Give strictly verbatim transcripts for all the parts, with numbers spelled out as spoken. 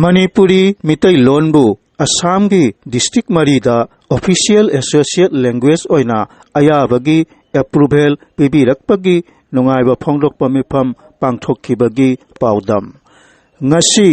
ꯃꯅꯤꯄꯨꯔꯤ ꯃꯤꯇꯩꯂꯣꯟꯕꯨ ꯑꯁꯥꯝꯒꯤ district ꯃꯔꯤꯗ official associate language ꯑꯣꯏꯅ ꯑꯌꯥꯕꯒꯤ approval ꯄꯤꯕꯤꯔꯛꯄꯒꯤ ꯅꯨꯡꯉꯥꯏꯕ ꯐꯣꯡꯗꯣꯛꯄ ꯃꯤꯐꯝ ꯄꯥꯡꯊꯣꯛꯈꯤꯕꯒꯤ ꯄꯥꯎꯗꯝ꯫ ꯉꯁꯤ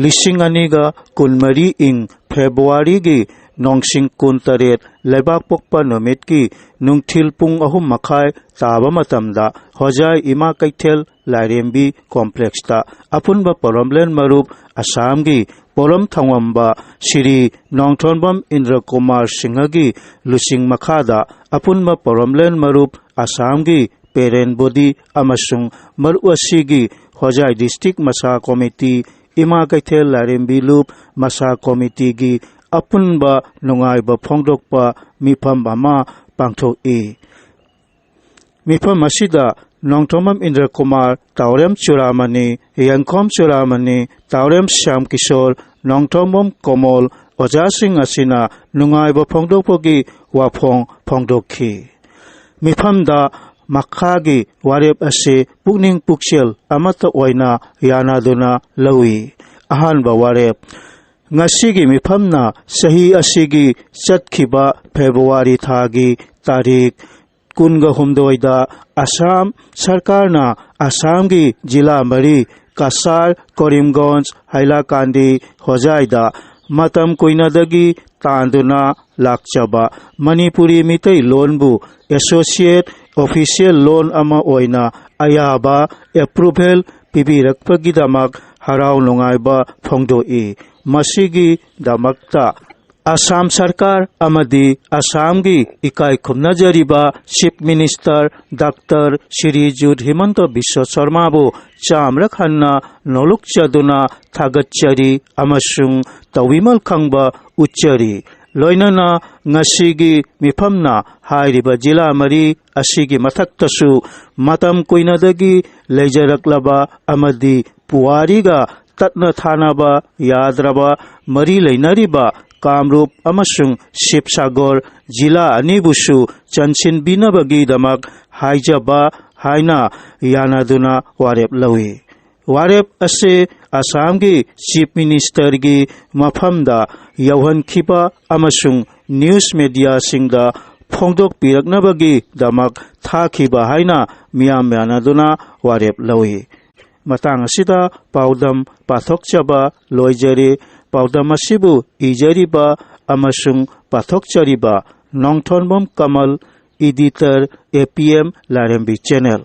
ꯂꯤꯁꯤꯡ ꯑꯅꯤꯒ ꯀꯨꯟꯃꯔꯤ ꯏꯪ ꯐꯦꯕ꯭ꯔꯨꯋꯥꯔꯤꯒꯤ ꯅꯣꯡꯁꯤꯡ ꯀꯨꯟꯇꯔꯦꯠ ꯂꯩꯕꯥꯛꯄꯣꯛꯄ ꯅꯨꯃꯤꯠꯀꯤ ꯅꯨꯡꯊꯤꯜ ꯄꯨꯡ ꯑꯍꯨꯝ ꯃꯈꯥꯏ ꯇꯥꯕ ꯃꯇꯝꯗ ꯍꯣꯖꯥꯏ ꯏꯃꯥ ꯀꯩꯊꯦꯜ ꯂꯥꯏꯔꯦꯝꯕꯤ complexꯇ ꯑꯄꯨꯟꯕ ꯄꯣꯔꯝꯂꯦꯟ ꯃꯔꯨꯞ ꯑꯁꯥꯝꯒꯤ ꯄꯣꯔꯝ ꯊꯧꯉꯝꯕ ꯁ꯭ꯔꯤ ꯅꯣꯡꯊꯣꯟꯕꯝ ꯏꯟꯗ꯭ꯔ ꯀꯨꯃꯥꯔ ꯁꯤꯡꯍꯒꯤ ꯂꯨꯆꯤꯡ ꯃꯈꯥꯗ ꯑꯄꯨꯟꯕ ꯄꯣꯔꯝꯂꯦꯟ ꯃꯔꯨꯞ ꯑꯁꯥꯝꯒꯤ parent body ꯑꯃꯁꯨꯡ ꯃꯔꯨꯞ ꯑꯁꯤꯒꯤ ꯍꯣꯖꯥꯏ district ꯃꯁꯥ committee, ꯏꯃꯥ ꯀꯩꯊꯦꯜ ꯂꯥꯏꯔꯦꯝꯕꯤ ꯂꯨꯞ ꯃꯁꯥ committeeꯒꯤ ꯑꯄꯨꯟꯕ ꯅꯨꯡꯉꯥꯏꯕ ꯐꯣꯡꯗꯣꯛꯄ ꯃꯤꯐꯝ ꯑꯃ ꯄꯥꯡꯊꯣꯛꯏ꯫ ꯃꯤꯐꯝ ꯑꯁꯤꯗ ꯅꯣꯡꯊꯣꯝꯕꯝ ꯏꯟꯗ꯭ꯔ ꯀꯨꯃꯥꯔ, ꯇꯥꯎꯔꯦꯝ ꯆꯨꯔꯥꯃꯅꯤ, ꯌꯦꯡꯈꯣꯝ ꯆꯨꯔꯥꯃꯅꯤ, ꯇꯥꯎꯔꯦꯝ ꯁ꯭ꯌꯥꯝ ꯀꯤꯁꯣꯔ, ꯅꯣꯡꯊꯣꯝꯕꯝ ꯀꯣꯃꯣꯜ ꯑꯣꯖꯥꯁꯤꯡ ꯑꯁꯤꯅ ꯅꯨꯡꯉꯥꯏꯕ ꯐꯣꯡꯗꯣꯛꯄꯒꯤ ꯋꯥꯐꯣꯡ ꯐꯣꯡꯗꯣꯛꯈꯤ꯫ ꯃꯤꯐꯝꯗ ꯃꯈꯥꯒꯤ ꯋꯥꯔꯦꯞ ꯑꯁꯤ ꯄꯨꯛꯅꯤꯡ ꯄꯨꯛꯆꯦꯜ ꯑꯃꯠꯇ ꯑꯣꯏꯅ ꯌꯥꯅꯗꯨꯅ ꯂꯧꯏ꯫ ꯑꯍꯥꯟꯕ ꯋꯥꯔꯦꯞ, ꯉꯁꯤꯒꯤ ꯃꯤꯐꯝꯅ ꯆꯍꯤ ꯑꯁꯤꯒꯤ ꯆꯠꯈꯤꯕ ꯐꯦꯕ꯭ꯔꯨꯋꯥꯔꯤ ꯊꯥꯒꯤ ꯇꯥꯔꯤꯛ ꯀꯨꯟꯒ ꯍꯨꯝꯗꯣꯏꯗ ꯑꯁꯥꯝ ꯁꯔꯀꯥꯔꯅ ꯑꯁꯥꯝꯒꯤ ꯖꯤꯂꯥ ꯃꯔꯤ, ꯀꯁꯥꯔ, ꯀꯔꯤꯝꯒꯟꯖ, ꯍꯥꯏꯂꯥꯀꯥꯟꯗꯤ, ꯍꯣꯖꯥꯏꯗ ꯃꯇꯝ ꯀꯨꯏꯅꯗꯒꯤ ꯇꯥꯟꯗꯨꯅ ꯂꯥꯛꯆꯕ ꯃꯅꯤꯄꯨꯔꯤ ꯃꯤꯇꯩ ꯂꯣꯟꯕꯨ associate official ꯂꯣꯟ ꯑꯃ ꯑꯣꯏꯅ ꯑꯌꯥꯕ approval ꯄꯤꯕꯤꯔꯛꯄꯒꯤꯗꯃꯛ ꯍꯔꯥꯎ ꯅꯨꯡꯉꯥꯏꯕ ꯐꯣꯡꯗꯣꯛꯏ꯫ ꯃꯁꯤꯒꯤꯗꯃꯛꯇ ꯑꯁꯥꯝ ꯁꯔꯀꯥꯔ ꯑꯃꯗꯤ ꯑꯁꯥꯝꯒꯤ ꯏꯀꯥꯏ ꯈꯨꯝꯅꯖꯔꯤꯕ Chief Minister ꯗꯥꯛꯇꯔ ꯁ꯭ꯔꯤꯖꯨꯠ ꯍꯤꯃꯟꯇ ꯕꯤꯁ꯭ꯋ ꯁꯔꯃꯥꯕꯨ ꯆꯥꯝꯔꯛ ꯍꯟꯅ ꯅꯣꯂꯨꯛꯆꯗꯨꯅ ꯊꯥꯒꯠꯆꯔꯤ ꯑꯃꯁꯨꯡ ꯇꯧꯕꯤꯃꯜ ꯈꯪꯕ ꯎꯠꯆꯔꯤ꯫ ꯂꯣꯏꯅꯅ ꯉꯁꯤꯒꯤ ꯃꯤꯐꯝꯅ ꯍꯥꯏꯔꯤꯕ ꯖꯤꯂꯥ ꯃꯔꯤ ꯑꯁꯤꯒꯤ ꯃꯊꯛꯇꯁꯨ ꯃꯇꯝ ꯀꯨꯏꯅꯗꯒꯤ ꯂꯩꯖꯔꯛꯂꯕ ꯑꯃꯗꯤ ꯄꯨꯋꯥꯔꯤꯒ ꯇꯠꯅ ꯊꯥꯅꯕ ꯌꯥꯗ꯭ꯔꯕ ꯃꯔꯤ ꯂꯩꯅꯔꯤꯕ ꯀꯥꯝꯔꯨꯞ ꯑꯃꯁꯨꯡ ꯁꯤꯕꯁꯥꯒꯔ ꯖꯤꯂꯥ ꯑꯅꯤꯕꯨꯁꯨ ꯆꯟꯁꯤꯟꯕꯤꯅꯕꯒꯤꯗꯃꯛ ꯍꯥꯏꯖꯕ ꯍꯥꯏꯅ ꯌꯥꯅꯗꯨꯅ ꯋꯥꯔꯦꯞ ꯂꯧꯏ꯫ ꯋꯥꯔꯦꯞ ꯑꯁꯤ ꯑꯁꯥꯝꯒꯤ ꯆꯤꯐ ꯃꯤꯅꯤꯁꯇꯔꯒꯤ ꯃꯐꯝꯗ ꯌꯧꯍꯟꯈꯤꯕ ꯑꯃꯁꯨꯡ ꯅ꯭ꯌꯨꯁ ꯃꯦꯗꯤꯌꯥꯁꯤꯡꯗ ꯐꯣꯡꯗꯣꯛꯄꯤꯔꯛꯅꯕꯒꯤꯗꯃꯛ ꯊꯥꯈꯤꯕ ꯍꯥꯏꯅ ꯃꯤꯌꯥꯝ ꯌꯥꯅꯗꯨꯅ ꯋꯥꯔꯦꯞ ꯂꯧꯏ꯫ ꯃꯇꯥꯡ ꯑꯁꯤꯗ ꯄꯥꯎꯗꯝ ꯄꯥꯊꯣꯛꯆꯕ ꯂꯣꯏꯖꯔꯦ꯫ ꯄꯥꯎꯗꯝ ꯑꯁꯤꯕꯨ ꯏꯖꯔꯤꯕ ꯑꯃꯁꯨꯡ ꯄꯥꯊꯣꯛꯆꯔꯤꯕ ꯅꯣꯡꯊꯣꯟꯕꯝ ꯀꯃꯜ, ꯏꯗꯤꯇꯔ, ꯑꯦ ꯄꯤ ꯑꯦꯝ ꯂꯥꯏꯔꯦꯝꯕꯤ ꯆꯦꯅꯦꯜ꯫